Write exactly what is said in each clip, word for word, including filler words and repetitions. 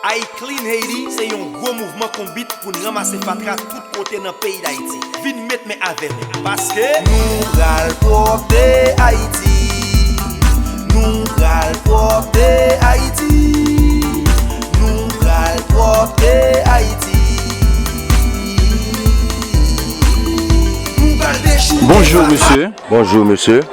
I Clean Haiti se yon gwo mouvman konbit pou n ranmase fatra tout kote nan peyi Dayiti. Vin met men avè nou, paske nou pral pwòpte Ayiti. Nou pral pwòpte Ayiti. Nou pral pwòpte Ayiti. Nou pral dechouke. Bonjou, mesye. Bonjou, mesye.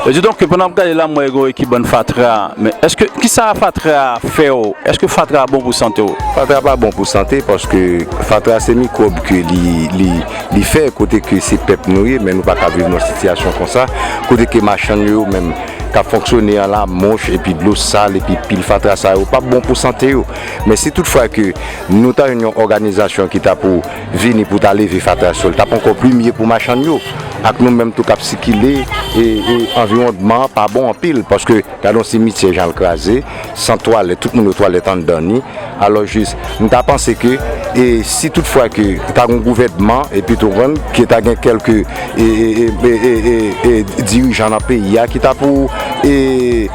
E di donk, pandan m ap gade la, m wè gen yon ekip bann fatra. Men èske, kisa fatra fè w? Èske fatra bon pou sante w? Fatra pa bon pou sante, paske fatra se mikwòb ke li, li, li fè, kote ke se pèp nou ye, men nou pa ka viv nan sitiyasyon konsa, kote ke machann yo menm k ap fonksyone an la, mouch, epi dlo sal, epi pil fatra sa yo, p ap bon pou sante yo. Men si toutfwa ke nou ta jwenn yon òganizasyon ki ta pou vini pou ta leve fatra sa yo, l t ap ankò pi mye pou machann yo. Ak nou menm tou k ap sikile, e, e anviwònman an pa bon anpil, paske gade yon simityè jan l kraze, san twalèt, tout moun yo twalèt anndan ni. Alò jis, m ta panse ke, e, si toutfwa ke ta gen yon gouvènman, epi tou konprann ke ta gen kèlke, e, e, e, e, e, e, e, dirijan nan peyi a ki ta pou, e,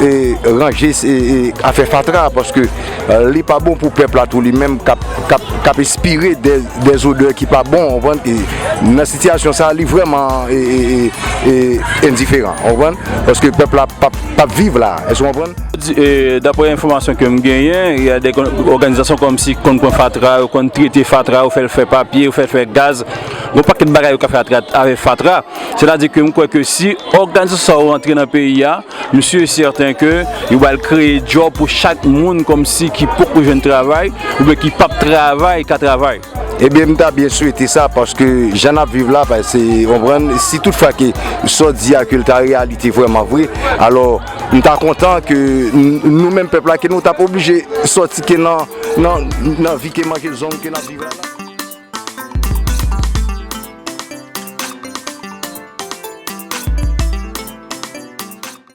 e, ranje, e, e, afè fatra, paske, e, li pa bon pou pèp la tou li menm k ap, k ap, k ap espire de, de zodè ki pa bon, ou konprann? E nan sitiyasyon sa a, li vrèman, e, e, e, e, endiferan, ou konprann? Paske pèp la p ap, p ap viv la, èske w konprann? Di, e, daprè enfòmasyon ke m genyen, y a de kon-, òganizasyon kòmsi konn pran fatra, yo konn trete fatra, yo fè l fè papye, yo fè l fè gaz. Gon pakèt bagay yo ka fè atè avèk fatra. Sètadi ke m kwè ke si òganizasyon sa yo rantre nan peyi a, m si e sèten ke yo pral kreye djòb pou chak moun kòmsi ki poko jwenn travay oubyen ki p ap travay ka travay. Ebyen, m ta byen swete sa, paske jan n ap viv la, pa, se, w konprann, si toutfwa ke sa w di a ke l ta reyalite vrèman vre, alò, m ta kontan ke n-, nou menm pèp la, ke nou t ap oblije sòti ke nan, nan, nan vi ke manje zong ke n ap viv la.